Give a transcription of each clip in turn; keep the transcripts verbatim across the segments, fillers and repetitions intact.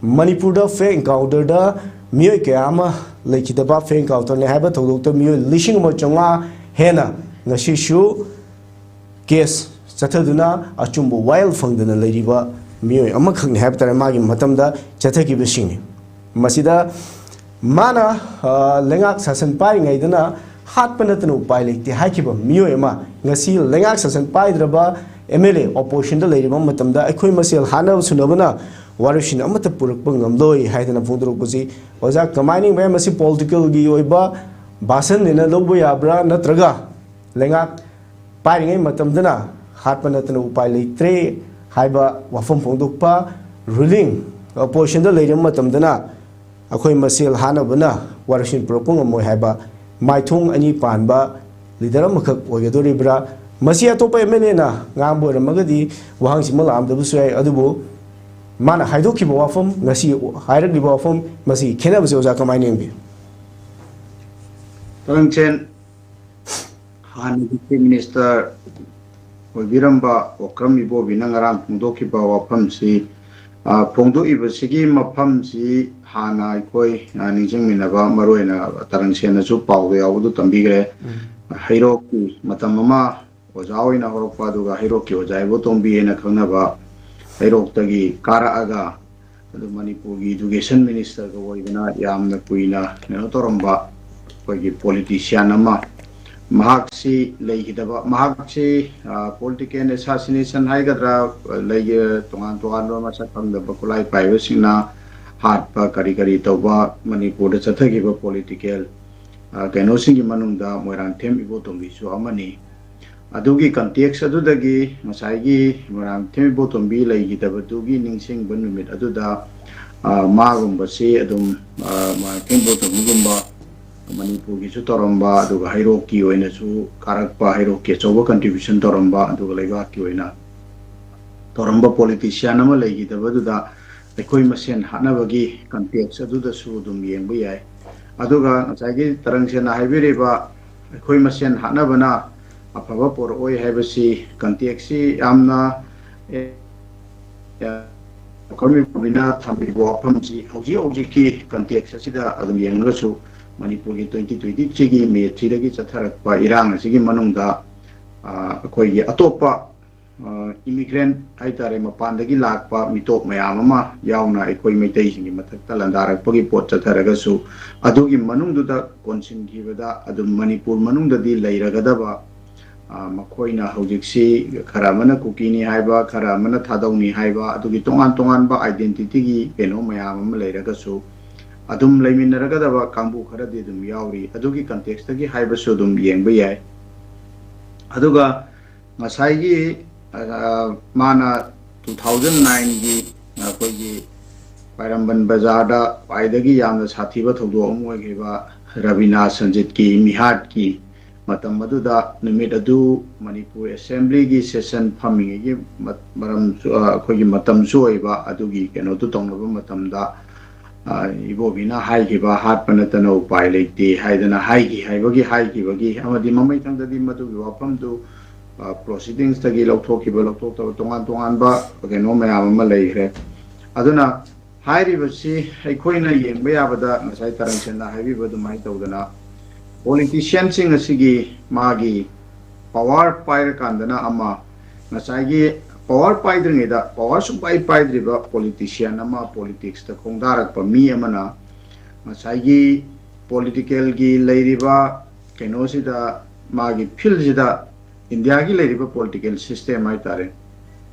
ꯃꯅꯤꯄꯨꯔꯗ ꯐꯦꯛ ꯑꯦꯟꯀꯥꯎꯟꯇꯔꯗ ꯃꯤꯑꯣꯏ ꯀꯌꯥ ꯑꯃ ꯂꯩꯈꯤꯗꯕ ꯐꯦꯛ ꯑꯦꯟꯀꯥꯎꯟꯇꯔꯅꯤ ꯍꯥꯏꯕ ꯊꯧꯗꯣꯛꯇ ꯃꯤꯑꯣꯏ ꯂꯤꯁꯤꯡ ꯑꯃ ꯆꯥꯝꯃꯉꯥ ꯍꯦꯟꯅ ꯉꯁꯤꯁꯨ ꯀꯦꯁ ꯆꯠꯊꯗꯨꯅ ꯑꯆꯨꯝꯕ ꯋꯥꯌꯦꯜ ꯐꯪꯗꯅ ꯂꯩꯔꯤꯕ ꯃꯤꯑꯣꯏ ꯑꯃꯈꯛꯅꯤ ꯍꯥꯏꯕ ꯇꯥꯔꯦ, ꯃꯥꯒꯤ ꯃꯇꯝꯗ ꯆꯠꯊꯈꯤꯕꯁꯤꯡꯅꯤ꯫ ꯃꯁꯤꯗ ꯃꯥꯅ, ꯑ, ꯂꯩꯉꯥꯛ ꯁꯥꯁꯟ ꯄꯥꯏꯔꯤꯉꯩꯗꯅ ꯍꯥꯠꯄ ꯅꯠꯇꯅ ꯎꯄꯥꯏ ꯂꯩꯇꯦ ꯍꯥꯏꯈꯤꯕ ꯃꯤꯑꯣꯏ ꯑꯃ ꯉꯁꯤ ꯂꯩꯉꯥꯛ ꯁꯥꯁꯟ ꯄꯥꯏꯗ꯭ꯔꯕ ꯑꯦꯝ ꯑꯦꯜ ꯑꯦ ꯑꯣꯄꯣꯖꯤꯁꯟꯗ ꯂꯩꯔꯤꯕ ꯃꯇꯝꯗ ꯑꯩꯈꯣꯏ ꯃꯁꯦꯜ ꯍꯥꯠꯅꯕ ꯁꯨꯅꯕꯅ ꯋꯥꯔꯣꯏꯁꯤꯟ ꯑꯃꯠꯇ ꯄꯨꯔꯛꯄ ꯉꯝꯂꯣꯏ ꯍꯥꯏꯗꯅ ꯐꯣꯡꯗꯣꯔꯛꯄꯁꯤ ꯑꯣꯖꯥ ꯀꯃꯥꯏꯅ ꯌꯦꯡꯕ ꯌꯥꯏ? ꯃꯁꯤ ꯄꯣꯂꯤꯇꯤꯀꯦꯜꯒꯤ ꯑꯣꯏꯕ ꯚꯥꯁꯟꯅꯦꯅ ꯂꯧꯕ ꯌꯥꯕ꯭ꯔꯥ, ꯅꯠꯇ꯭ꯔꯒ ꯂꯩꯉꯥꯛ ꯄꯥꯏꯔꯤꯉꯩ ꯃꯇꯝꯗꯅ ꯍꯥꯠꯄ ꯅꯠꯇꯅ ꯎꯄꯥꯏ ꯂꯩꯇ꯭ꯔꯦ ꯍꯥꯏꯕ ꯋꯥꯐꯝ ꯐꯣꯡꯗꯣꯛꯄ, ꯔꯨꯂꯤꯡ ꯑꯣꯄꯣꯖꯤꯁꯟꯗ ꯂꯩꯔꯤꯕ ꯃꯇꯝꯗꯅ ꯑꯩꯈꯣꯏ ꯃꯁꯦꯜ ꯍꯥꯠꯅꯕꯅ ꯋꯥꯔꯣꯏꯁꯤꯟ ꯄꯨꯔꯛꯄ ꯉꯝꯃꯣꯏ ꯍꯥꯏꯕ ꯃꯥꯏꯊꯣꯡ ꯑꯅꯤ ꯄꯥꯟꯕ ꯂꯤꯗꯔ ꯑꯃꯈꯛ ꯑꯣꯏꯒꯗꯧꯔꯤꯕ꯭ꯔꯥ? ꯃꯁꯤ ꯑꯇꯣꯞꯄ ꯑꯦꯝ ꯑꯦꯜ ꯑꯦꯅ ꯉꯥꯡꯕ ꯑꯣꯏꯔꯝꯃꯒꯗꯤ ꯋꯥꯍꯪꯁꯤꯃ ꯂꯥꯛꯑꯝꯗꯕꯁꯨ ꯌꯥꯏ꯫ ꯑꯗꯨꯕꯨ ꯃꯥꯅ ꯍꯥꯏꯗꯣꯛꯈꯤꯕ ꯋꯥꯐꯝ, ꯉꯁꯤ ꯍꯥꯏꯔꯛꯂꯤꯕ ꯋꯥꯐꯝ, ꯃꯁꯤꯒꯤ ꯈꯦꯠꯅꯕꯁꯦ ꯑꯣꯖꯥ ꯀꯃꯥꯏꯅ ꯌꯦꯡꯕꯤ? ꯇꯔꯪꯆꯦꯟ, ꯍꯥꯟꯅꯒꯤ ꯆꯤꯐ ꯃꯤꯅꯤꯁꯇꯔ ꯑꯣꯏꯕꯤꯔꯝꯕ ꯑꯣꯀ꯭ꯔꯝ ꯏꯕꯣꯕꯤꯅ ꯉꯔꯥꯡ ꯐꯣꯡꯗꯣꯛꯈꯤꯕ ꯋꯥꯐꯝꯁꯤ, ꯑ, ꯐꯣꯡꯗꯣꯛꯏꯕꯁꯤꯒꯤ ꯃꯐꯝꯁꯤ ꯍꯥꯟꯅ ꯑꯩꯈꯣꯏ, ꯑ, ꯅꯤꯡꯁꯤꯡꯃꯤꯟꯅꯕ, ꯃꯔꯨꯑꯣꯏꯅ ꯇꯔꯪꯁꯦꯟꯅꯁꯨ ꯄꯥꯎꯗ ꯌꯥꯎꯕꯗꯨ ꯇꯝꯕꯤꯈ꯭ꯔꯦ꯫ ꯍꯩꯔꯣꯛꯀꯤ ꯃꯇꯝ ꯑꯃ ꯑꯣꯖꯥ ꯑꯣꯏꯅ ꯍꯧꯔꯛꯄ, ꯑꯗꯨꯒ ꯍꯩꯔꯣꯛꯀꯤ ꯑꯣꯖꯥ ꯏꯕꯣꯇꯣꯝꯕꯤ ꯍꯥꯏꯅ ꯈꯪꯅꯕ, ꯍꯩꯔꯣꯛꯇꯒꯤ ꯀꯥꯔꯛꯑꯒ ꯑꯗꯨ ꯃꯅꯤꯄꯨꯔꯒꯤ ꯏꯗꯨꯀꯦꯁꯟ ꯃꯤꯅꯤꯁꯇꯔꯒ ꯑꯣꯏꯗꯅ ꯌꯥꯝꯅ ꯀꯨꯏꯅ ꯀꯩꯅꯣ ꯇꯧꯔꯝꯕ ꯑꯩꯈꯣꯏꯒꯤ ꯄꯣꯂꯤꯇꯤꯁꯤꯌꯥꯟ ꯑꯃ, ꯃꯍꯥꯛꯁꯤ ꯂꯩꯈꯤꯗꯕ, ꯃꯍꯥꯛꯁꯤ, ꯑ, ꯄꯣꯂꯤꯇꯤꯀꯦꯜ ꯑꯦꯁꯥꯁꯤꯅꯦꯁꯟ ꯍꯥꯏꯒꯗ꯭ꯔꯥ, ꯂꯩꯒꯦ, ꯇꯣꯉꯥꯟ ꯇꯣꯉꯥꯟꯕ ꯃꯁꯛ ꯈꯪꯗꯕ ꯈꯨꯠꯂꯥꯏ ꯄꯥꯏꯕꯁꯤꯡꯅ ꯍꯥꯠꯄ ꯀꯔꯤ ꯀꯔꯤ ꯇꯧꯕ ꯃꯅꯤꯄꯨꯔꯗ ꯆꯠꯊꯈꯤꯕ ꯄꯣꯂꯤꯇꯤꯀꯦꯜ, ꯑ, ꯀꯩꯅꯣꯁꯤꯡꯒꯤ ꯃꯅꯨꯡꯗ ꯃꯣꯏꯔꯥꯡꯊꯦꯝ ꯏꯕꯣꯇꯣꯝꯕꯤꯁꯨ ꯑꯃꯅꯤ꯫ ꯑꯗꯨꯒꯤ ꯀꯟꯇꯦꯛꯁ ꯑꯗꯨꯗꯒꯤ ꯉꯁꯥꯏꯒꯤ ꯃꯣꯏꯔꯥꯡꯊꯦꯝ ꯏꯕꯣꯇꯣꯝꯕꯤ ꯂꯩꯈꯤꯗꯕꯗꯨꯒꯤ ꯅꯤꯡꯁꯤꯡꯕ ꯅꯨꯃꯤꯠ ꯑꯗꯨꯗ, ꯑ, ꯃꯥꯒꯨꯝꯕꯁꯤ ꯑꯗꯨꯝ, ꯑ, ꯃꯣꯏꯔꯥꯡꯊꯦꯝ ꯏꯕꯣꯇꯣꯝꯕꯤꯒꯨꯝꯕ ꯃꯅꯤꯄꯨꯔꯒꯤꯁꯨ ꯇꯧꯔꯝꯕ, ꯑꯗꯨꯒ ꯍꯩꯔꯣꯛꯀꯤ ꯑꯣꯏꯅꯁꯨ ꯀꯥꯔꯛꯄ, ꯍꯩꯔꯣꯛꯀꯤ ꯑꯆꯧꯕ ꯀꯟꯇ꯭ꯔꯤꯕ꯭ꯌꯨꯁꯟ ꯇꯧꯔꯝꯕ, ꯑꯗꯨꯒ ꯂꯩꯕꯥꯛꯀꯤ ꯑꯣꯏꯅ ꯇꯧꯔꯝꯕ ꯄꯣꯂꯤꯇꯤꯁꯤꯌꯥꯟ ꯑꯃ ꯂꯩꯈꯤꯗꯕꯗꯨꯗ ꯑꯩꯈꯣꯏ ꯃꯁꯦꯟ ꯍꯥꯠꯅꯕꯒꯤ ꯀꯟꯇꯦꯛꯁ ꯑꯗꯨꯗꯁꯨ ꯑꯗꯨꯝ ꯌꯦꯡꯕ ꯌꯥꯏ꯫ ꯑꯗꯨꯒ ꯉꯁꯥꯏꯒꯤ ꯇꯔꯪꯁꯦꯟꯅ ꯍꯥꯏꯕꯤꯔꯤꯕ ꯑꯩꯈꯣꯏ ꯃꯁꯦꯟ ꯍꯥꯠꯅꯕꯅ ꯑꯐꯕ ꯄꯣꯔꯛꯑꯣꯏ ꯍꯥꯏꯕꯁꯤ ꯀꯟꯇꯦꯛꯁꯁꯤ ꯌꯥꯝꯅ, ꯑꯦ, ꯈꯣꯏꯃꯤꯄꯥꯕꯤꯅ ꯊꯝꯕꯤꯕ ꯋꯥꯐꯝꯁꯤ ꯍꯧꯖꯤꯛ ꯍꯧꯖꯤꯛꯀꯤ context ꯑꯁꯤꯗ ꯑꯗꯨꯝ ꯌꯦꯡꯂꯒꯁꯨ, ꯃꯅꯤꯄꯨꯔꯒꯤ twenty twenty-threeꯒꯤ May threeꯗꯒꯤ ꯆꯠꯊꯔꯛꯄ ꯏꯔꯥꯡ ꯑꯁꯤꯒꯤ ꯃꯅꯨꯡꯗ, ꯑ, ꯑꯩꯈꯣꯏꯒꯤ ꯑꯇꯣꯞꯄ, ꯑ, immigrant ꯍꯥꯏꯇꯥꯔꯦ, ꯃꯄꯥꯟꯗꯒꯤ ꯂꯥꯛꯄ ꯃꯤꯇꯣꯞ ꯃꯌꯥꯝ ꯑꯃ ꯌꯥꯎꯅ ꯑꯩꯈꯣꯏ ꯃꯩꯇꯩꯁꯤꯡꯒꯤ ꯃꯊꯛꯇ ꯂꯥꯟꯗꯥꯔꯛꯄꯒꯤ ꯄꯣꯠ ꯆꯠꯊꯔꯒꯁꯨ, ꯑꯗꯨꯒꯤ ꯃꯅꯨꯡꯗꯨꯗ ꯀꯣꯟꯁꯤꯟꯈꯤꯕꯗ ꯑꯗꯨꯝ ꯃꯅꯤꯄꯨꯔ ꯃꯅꯨꯡꯗꯗꯤ ꯂꯩꯔꯒꯗꯕ, ꯑ, ꯃꯈꯣꯏꯅ ꯍꯧꯖꯤꯛꯁꯤ ꯈꯔ ꯑꯃꯅ ꯀꯨꯀꯤꯅꯤ ꯍꯥꯏꯕ, ꯈꯔ ꯑꯃꯅ ꯊꯥꯗꯧꯅꯤ ꯍꯥꯏꯕ, ꯑꯗꯨꯒꯤ ꯇꯣꯉꯥꯟ ꯇꯣꯉꯥꯟꯕ identityꯒꯤ ꯀꯩꯅꯣ ꯃꯌꯥꯝ ꯑꯃ ꯂꯩꯔꯒꯁꯨ, ꯑꯗꯨꯝ ꯂꯩꯃꯤꯟꯅꯔꯒꯗꯕ ꯀꯥꯡꯕꯨ ꯈꯔꯗꯤ ꯑꯗꯨꯝ ꯌꯥꯎꯔꯤ꯫ ꯑꯗꯨꯒꯤ contextꯇꯒꯤ ꯍꯥꯏꯕꯁꯨ ꯑꯗꯨꯝ ꯌꯦꯡꯕ ꯌꯥꯏ꯫ ꯑꯗꯨꯒ ꯉꯁꯥꯏꯒꯤ, ꯑ, ꯃꯥꯅ two thousand nineꯒꯤ ꯑꯩꯈꯣꯏꯒꯤ ꯈ꯭ꯋꯥꯏꯔꯝꯕꯟ ꯕꯖꯥꯔꯗ ꯈ꯭ꯋꯥꯏꯗꯒꯤ ꯌꯥꯝꯅ ꯁꯥꯊꯤꯕ ꯊꯧꯗꯣꯛ ꯑꯃ ꯑꯣꯏꯈꯤꯕ ꯔꯕꯤꯅꯥ ꯁꯟꯖꯤꯠꯀꯤ ꯃꯤꯍꯥꯠꯀꯤ ꯃꯇꯝ ꯑꯗꯨꯗ, ꯅꯨꯃꯤꯠ ꯑꯗꯨ ꯃꯅꯤꯄꯨꯔ Assemblyꯒꯤ session ꯐꯝꯃꯤꯉꯩꯒꯤ ꯃ-, ꯃꯔꯝꯁꯨ, ꯑ, ꯑꯩꯈꯣꯏꯒꯤ ꯃꯇꯝꯁꯨ ꯑꯣꯏꯕ, ꯑꯗꯨꯒꯤ ꯀꯩꯅꯣꯗꯨ ꯇꯧꯅꯕ ꯃꯇꯝꯗ, ꯑ, ꯏꯕꯣꯕꯤꯅ ꯍꯥꯏꯈꯤꯕ "ꯍꯥꯠꯄ ꯅꯠꯇꯅ ꯎꯄꯥꯏ ꯂꯩꯇꯦ" ꯍꯥꯏꯗꯅ ꯍꯥꯏꯈꯤ ꯍꯥꯏꯕꯒꯤ ꯍꯥꯏꯈꯤꯕꯒꯤ, ꯑꯃꯗꯤ ꯃꯃꯩꯊꯪꯗꯗꯤ ꯃꯗꯨꯒꯤ ꯋꯥꯐꯝꯗꯨ, ꯑ, proceedingsꯇꯒꯤ ꯂꯧꯊꯣꯛꯈꯤꯕ ꯂꯧꯊꯣꯛꯇꯕ ꯇꯣꯉꯥꯟ ꯇꯣꯉꯥꯟꯕ ꯀꯩꯅꯣ ꯃꯌꯥꯝ ꯑꯃ ꯂꯩꯈ꯭ꯔꯦ꯫ ꯑꯗꯨꯅ ꯍꯥꯏꯔꯤꯕꯁꯤ ꯑꯩꯈꯣꯏꯅ ꯌꯦꯡꯕ ꯌꯥꯕꯗ, ꯉꯁꯥꯏ ꯇꯔꯝꯁꯦꯟꯅ ꯍꯥꯏꯕꯤꯕ ꯑꯗꯨꯃꯥꯏꯅ ꯇꯧꯗꯅ, politicianꯁꯤꯡ ꯑꯁꯤꯒꯤ ꯃꯥꯒꯤ power ꯄꯥꯏꯔꯀꯥꯟꯗꯅ ꯑꯃ, ꯉꯁꯥꯏꯒꯤ power ꯄꯥꯏꯗ꯭ꯔꯤꯉꯩꯗ, power ꯁꯨꯡꯄꯥꯏ ꯄꯥꯏꯗ꯭ꯔꯤꯕ politician ꯑꯃ, politicsꯇ ꯈꯣꯡꯗꯥꯔꯛꯄ ꯃꯤ ꯑꯃꯅ ꯉꯁꯥꯏꯒꯤ politicalꯒꯤ ꯂꯩꯔꯤꯕ ꯀꯩꯅꯣꯁꯤꯗ, ꯃꯥꯒꯤ fieldꯁꯤꯗ, ꯏꯟꯗꯤꯌꯥꯒꯤ ꯂꯩꯔꯤꯕ political system ꯍꯥꯏꯇꯥꯔꯦ,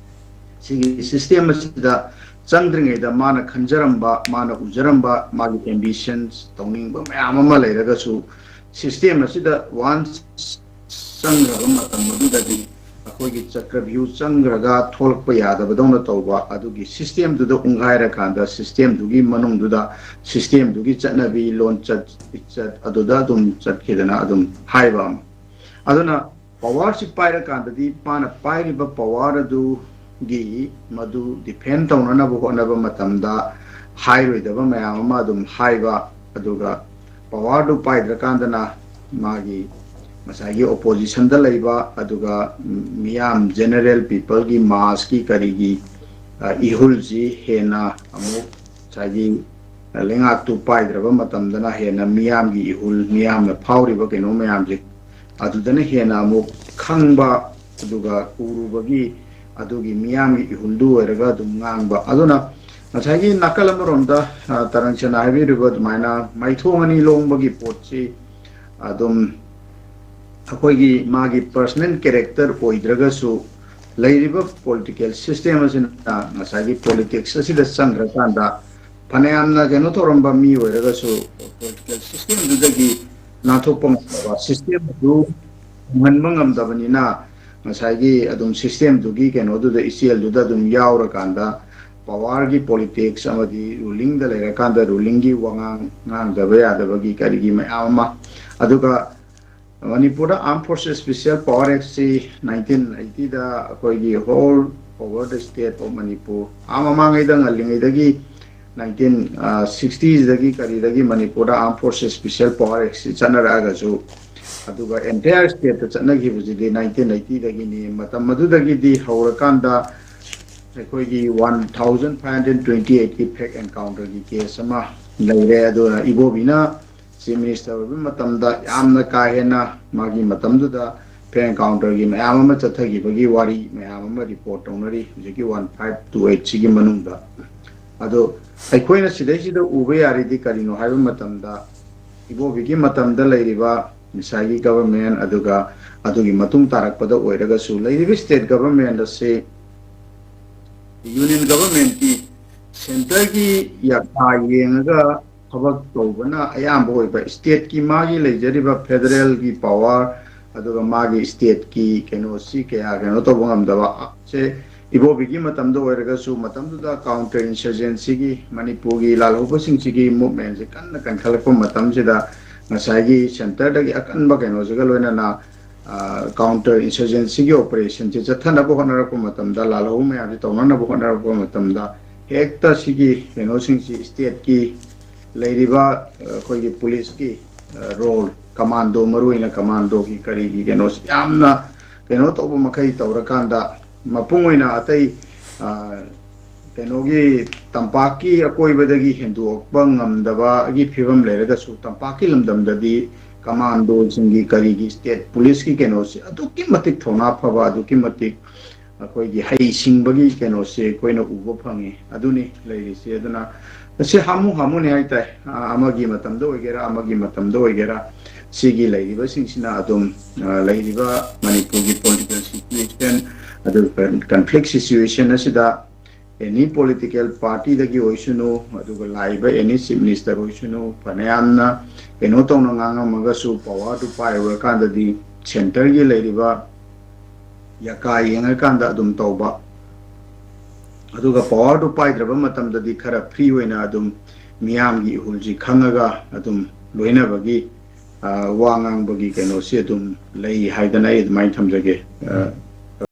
ꯁꯤꯒꯤ system ꯑꯁꯤꯗ ꯆꯪꯗ꯭ꯔꯤꯉꯩꯗ ꯃꯥꯅ ꯈꯟꯖꯔꯝꯕ, ꯃꯥꯅ ꯎꯖꯔꯝꯕ, ꯃꯥꯒꯤ ambitions, ꯇꯧꯅꯤꯡꯕ ꯃꯌꯥꯝ ꯑꯃ ꯂꯩꯔꯒꯁꯨ, system ꯑꯁꯤꯗ once ꯆꯪꯈ꯭ꯔꯕ ꯃꯇꯝ ꯑꯗꯨꯗꯗꯤ ꯑꯩꯈꯣꯏꯒꯤ ꯆꯀ꯭ꯔꯚ꯭ꯌꯨ ꯆꯪꯈ꯭ꯔꯒ ꯊꯣꯛꯂꯛꯄ ꯌꯥꯗꯕꯗꯧꯅ ꯇꯧꯕ, ꯑꯗꯨꯒꯤ systemꯗꯨꯗ ꯎꯪꯈꯥꯏꯔꯀꯥꯟꯗ systemꯗꯨꯒꯤ ꯃꯅꯨꯡꯗꯨꯗ systemꯗꯨꯒꯤ ꯆꯠꯅꯕꯤ, ꯂꯣꯟꯆꯠ, ꯏꯆꯠ ꯑꯗꯨꯗ ꯑꯗꯨꯝ ꯆꯠꯈꯤꯗꯅ ꯑꯗꯨꯝ ꯍꯥꯏꯕ ꯑꯃ꯫ ꯑꯗꯨꯅ powerꯁꯤ ꯄꯥꯏꯔꯀꯥꯟꯗꯗꯤ ꯃꯥꯅ ꯄꯥꯏꯔꯤꯕ power ꯑꯗꯨꯒꯤ ꯃꯗꯨ defend ꯇꯧꯅꯅꯕ ꯍꯣꯠꯅꯕ ꯃꯇꯝꯗ ꯍꯥꯏꯔꯣꯏꯗꯕ ꯃꯌꯥꯝ ꯑꯃ ꯑꯗꯨꯝ ꯍꯥꯏꯕ, ꯑꯗꯨꯒ powerꯗꯨ ꯄꯥꯏꯗ꯭ꯔꯀꯥꯟꯗꯅ ꯃꯥꯒꯤ ꯉꯁꯥꯏꯒꯤ oppositionꯗ ꯂꯩꯕ, ꯑꯗꯨꯒ ꯃꯤꯌꯥꯝ general peopleꯒꯤ massꯀꯤ ꯀꯔꯤꯒꯤ ꯏꯍꯨꯜꯁꯤ ꯍꯦꯟꯅ ꯑꯃꯨꯛ ꯉꯁꯥꯏꯒꯤ ꯂꯩꯉꯥꯛꯇꯨ ꯄꯥꯏꯗ꯭ꯔꯕ ꯃꯇꯝꯗꯅ ꯍꯦꯟꯅ ꯃꯤꯌꯥꯝꯒꯤ ꯏꯍꯨꯜ, ꯃꯤꯌꯥꯝꯅ ꯐꯥꯎꯔꯤꯕ ꯀꯩꯅꯣ ꯃꯌꯥꯝꯁꯦ ꯑꯗꯨꯗꯅ ꯍꯦꯟꯅ ꯑꯃꯨꯛ ꯈꯪꯕ, ꯑꯗꯨꯒ ꯎꯔꯨꯕꯒꯤ ꯑꯗꯨꯒꯤ ꯃꯤꯌꯥꯝꯒꯤ ꯏꯍꯨꯜꯗꯨ ꯑꯣꯏꯔꯒ ꯑꯗꯨꯝ ꯉꯥꯡꯕ꯫ ꯑꯗꯨꯅ ꯉꯁꯥꯏꯒꯤ ꯅꯥꯀꯜ ꯑꯃꯔꯣꯝꯗ, ꯑ, ꯇꯔꯪ ꯁꯦꯅꯥ ꯍꯥꯏꯕꯤꯔꯤꯕ ꯑꯗꯨꯃꯥꯏꯅ ꯃꯥꯏꯊꯣꯡ ꯑꯅꯤ ꯂꯣꯡꯕꯒꯤ ꯄꯣꯠꯁꯤ ꯑꯗꯨꯝ ꯑꯩꯈꯣꯏꯒꯤ ꯃꯥꯒꯤ personal character ꯑꯣꯏꯗ꯭ꯔꯒꯁꯨ, ꯂꯩꯔꯤꯕ political system ꯑꯁꯤꯅ ꯉꯁꯥꯏꯒꯤ politics ꯑꯁꯤꯗ ꯆꯪꯈ꯭ꯔꯀꯥꯟꯗ ꯐꯅꯌꯥꯝꯅ ꯀꯩꯅꯣ ꯇꯧꯔꯝꯕ ꯃꯤ ꯑꯣꯏꯔꯒꯁꯨ, political systemꯗꯨꯗꯒꯤ ꯅꯥꯟꯊꯣꯛꯄ ꯉꯝꯗꯕ, system ꯑꯗꯨ ꯍꯣꯡꯍꯟꯕ ꯉꯝꯗꯕꯅꯤꯅ, ꯉꯁꯥꯏꯒꯤ ꯑꯗꯨꯝ systemꯗꯨꯒꯤ ꯀꯩꯅꯣꯗꯨꯗ, ꯏꯆꯦꯜꯗꯨꯗ ꯑꯗꯨꯝ ꯌꯥꯎꯔꯀꯥꯟꯗ powerꯒꯤ politics ꯑꯃꯗꯤ rulingꯗ ꯂꯩꯔꯀꯥꯟꯗ rulingꯒꯤ ꯋꯥꯉꯥꯡ ꯉꯥꯡꯗꯕ ꯌꯥꯗꯕꯒꯤ ꯀꯔꯤꯒꯤ ꯃꯌꯥꯝ ꯑꯃ, ꯑꯗꯨꯒ ꯃꯅꯤꯄꯨꯔꯗ Armed Forces Special Power Actꯁꯤ nineteen eightyꯗ ꯑꯩꯈꯣꯏꯒꯤ all over the state of Manipur, ah ꯃꯃꯥꯡꯉꯩꯗ, ꯉꯜꯂꯤꯉꯩꯗꯒꯤ nineteen sixtiesꯗꯒꯤ ꯀꯔꯤꯗꯒꯤ ꯃꯅꯤꯄꯨꯔꯗ Armed Forces Special Power Actꯁꯤ ꯆꯠꯅꯔꯛꯑꯒꯁꯨ, ꯑꯗꯨꯒ entire stateꯇ ꯆꯠꯅꯈꯤꯕꯁꯤꯗꯤ nineteen eightyꯗꯒꯤꯅꯤ꯫ ꯃꯇꯝ ꯑꯗꯨꯗꯒꯤꯗꯤ ꯍꯧꯔꯀꯥꯟꯗ ꯑꯩꯈꯣꯏꯒꯤ one thousand five hundred twenty eightꯀꯤ fake encounterꯒꯤ case ꯑꯃ ꯂꯩꯔꯦ꯫ ꯑꯗꯨꯅ ꯏꯕꯣꯕꯤꯅ Chief Minister ꯑꯣꯏꯕ ꯃꯇꯝꯗ ꯌꯥꯝꯅ ꯀꯥ ꯍꯦꯟꯅ ꯃꯥꯒꯤ ꯃꯇꯝꯗꯨꯗ fake encounterꯒꯤ ꯃꯌꯥꯝ ꯑꯃ ꯆꯠꯊꯈꯤꯕꯒꯤ ꯋꯥꯔꯤ ꯃꯌꯥꯝ ꯑꯃ report ꯇꯧꯅꯔꯤ, ꯍꯧꯖꯤꯛꯀꯤ one five two eightꯁꯤꯒꯤ ꯃꯅꯨꯡꯗ꯫ ꯑꯗꯣ ꯑꯩꯈꯣꯏꯅ ꯁꯤꯗꯩꯁꯤꯗ ꯎꯕ ꯌꯥꯔꯤꯗꯤ ꯀꯔꯤꯅꯣ ꯍꯥꯏꯕ ꯃꯇꯝꯗ, ꯏꯕꯣꯕꯤꯒꯤ ꯃꯇꯝꯗ ꯂꯩꯔꯤꯕ ꯉꯁꯥꯏꯒꯤ government, ꯑꯗꯨꯒ ꯑꯗꯨꯒꯤ ꯃꯇꯨꯡ ꯇꯥꯔꯛꯄꯗ ꯑꯣꯏꯔꯒꯁꯨ, ꯂꯩꯔꯤꯕ state government ꯑꯁꯤ union governmentꯀꯤ centreꯒꯤ ꯌꯥꯈꯥ ꯌꯦꯡꯉꯒ ꯊꯕꯛ ꯇꯧꯕꯅ ꯑꯌꯥꯝꯕ ꯑꯣꯏꯕ, stateꯀꯤ ꯃꯥꯒꯤ ꯂꯩꯖꯔꯤꯕ federalꯒꯤ power, ꯑꯗꯨꯒ ꯃꯥꯒꯤ stateꯀꯤ ꯀꯩꯅꯣꯁꯤ ꯀꯌꯥ ꯀꯩꯅꯣ ꯇꯧꯕ ꯉꯝꯗꯕ꯫ ꯁꯦ ꯏꯕꯣꯕꯤꯒꯤ ꯃꯇꯝꯗ ꯑꯣꯏꯔꯒꯁꯨ, ꯃꯇꯝꯗꯨꯗ counter insurgencyꯒꯤ, ꯃꯅꯤꯄꯨꯔꯒꯤ ꯂꯥꯜꯍꯧꯕꯁꯤꯡꯁꯤꯒꯤ movementꯁꯦ ꯀꯟꯅ ꯀꯟꯈꯠꯂꯛꯄ ꯃꯇꯝꯁꯤꯗ, ꯉꯁꯥꯏꯒꯤ centreꯗꯒꯤ ꯑꯀꯟꯕ ꯀꯩꯅꯣꯁꯤꯒ ꯂꯣꯏꯅꯅ counter insurgencyꯒꯤ operationꯁꯦ ꯆꯠꯊꯅꯕ ꯍꯣꯠꯅꯔꯛꯄ ꯃꯇꯝꯗ, ꯂꯥꯜꯍꯧꯕ ꯃꯌꯥꯝꯁꯦ ꯇꯧꯅꯅꯕ ꯍꯣꯠꯅꯔꯛꯄ ꯃꯇꯝꯗ, ꯍꯦꯛꯇ ꯁꯤꯒꯤ ꯀꯩꯅꯣꯁꯤꯡꯁꯤ, stateꯀꯤ ꯂꯩꯔꯤꯕ ꯑꯩꯈꯣꯏꯒꯤ policeꯀꯤ role, commando, ꯃꯔꯨ ꯑꯣꯏꯅ commandoꯒꯤ ꯀꯔꯤꯒꯤ ꯀꯩꯅꯣꯁꯤ ꯌꯥꯝꯅ ꯀꯩꯅꯣ ꯇꯧꯕ ꯃꯈꯩ ꯇꯧꯔꯀꯥꯟꯗ, ꯃꯄꯨꯡ ꯑꯣꯏꯅ ꯑꯇꯩ, ꯑ, ꯀꯩꯅꯣꯒꯤ ꯇꯝꯄꯥꯛꯀꯤ ꯑꯀꯣꯏꯕꯗꯒꯤ ꯍꯦꯟꯗꯣꯛꯄ ꯉꯝꯗꯕꯒꯤ ꯐꯤꯕꯝ ꯂꯩꯔꯒꯁꯨ, ꯇꯝꯄꯥꯛꯀꯤ ꯂꯝꯗꯝꯗꯗꯤ ꯀꯃꯥꯟꯗꯣꯁꯤꯡꯒꯤ, ꯀꯔꯤꯒꯤ, ꯁ꯭ꯇꯦꯠ ꯄꯨꯂꯤꯁꯀꯤ ꯀꯩꯅꯣꯁꯤ ꯑꯗꯨꯛꯀꯤ ꯃꯇꯤꯛ ꯊꯧꯅꯥ ꯐꯕ, ꯑꯗꯨꯛꯀꯤ ꯃꯇꯤꯛ ꯑꯩꯈꯣꯏꯒꯤ ꯍꯩ ꯁꯤꯡꯕꯒꯤ ꯀꯩꯅꯣꯁꯦ ꯑꯩꯈꯣꯏꯅ ꯎꯕ ꯐꯪꯉꯤ꯫ ꯑꯗꯨꯅꯤ ꯂꯩꯔꯤꯁꯦ꯫ ꯑꯗꯨꯅ ꯁꯤ ꯍꯥꯃꯨ ꯍꯥꯃꯨꯅꯤ ꯍꯥꯏꯇꯥꯔꯦ꯫ ꯑ, ꯑꯃꯒꯤ ꯃꯇꯝꯗ ꯑꯣꯏꯒꯦꯔꯥ, ꯑꯃꯒꯤ ꯃꯇꯝꯗ ꯑꯣꯏꯒꯦꯔꯥ, ꯁꯤꯒꯤ ꯂꯩꯔꯤꯕꯁꯤꯡꯁꯤꯅ ꯑꯗꯨꯝ, ꯑ, ꯂꯩꯔꯤꯕ ꯃꯅꯤꯄꯨꯔꯒꯤ ꯄꯣꯂꯤꯇꯤꯀꯦꯜ ꯁꯤꯆꯨꯋꯦꯁꯟ, ꯑꯗꯨꯒ ꯀꯟꯐ꯭ꯂꯤꯛ ꯁꯤꯆꯨꯋꯦꯁꯟ ꯑꯁꯤꯗ ꯑꯦꯅꯤ ꯄꯣꯂꯤꯇꯤꯀꯦꯜ ꯄꯥꯔꯇꯤꯗꯒꯤ ꯑꯣꯏꯁꯅꯨ, ꯑꯗꯨꯒ ꯂꯥꯛꯏꯕ ꯑꯦꯅꯤ ꯆꯤꯐ ꯃꯤꯅꯤꯁꯇꯔ ꯑꯣꯏꯁꯅꯨ, ꯐꯅꯌꯥꯝꯅ ꯀꯩꯅꯣ ꯇꯧꯅ ꯉꯥꯡꯉꯝꯃꯒꯁꯨ, ꯄꯋꯥꯔꯗꯨ ꯄꯥꯏꯔꯨꯔꯀꯥꯟꯗꯗꯤ ꯁꯦꯟꯇꯔꯒꯤ ꯂꯩꯔꯤꯕ ꯌꯥꯀꯥ ꯌꯦꯡꯉꯀꯥꯟꯗ ꯑꯗꯨꯝ ꯇꯧꯕ, ꯑꯗꯨꯒ ꯄꯋꯥꯔꯗꯨ ꯄꯥꯏꯗ꯭ꯔꯕ ꯃꯇꯝꯗꯗꯤ ꯈꯔ ꯐ꯭ꯔꯤ ꯑꯣꯏꯅ ꯑꯗꯨꯝ ꯃꯤꯌꯥꯝꯒꯤ ꯏꯍꯨꯜꯁꯤ ꯈꯪꯉꯒ ꯑꯗꯨꯝ ꯂꯣꯏꯅꯕꯒꯤ, ꯑ, ꯋꯥ ꯉꯥꯡꯕꯒꯤ ꯀꯩꯅꯣꯁꯤ ꯑꯗꯨꯝ ꯂꯩ ꯍꯥꯏꯗꯅ ꯑꯩ ꯑꯗꯨꯃꯥꯏꯅ ꯊꯝꯖꯒꯦ꯫ ꯑ,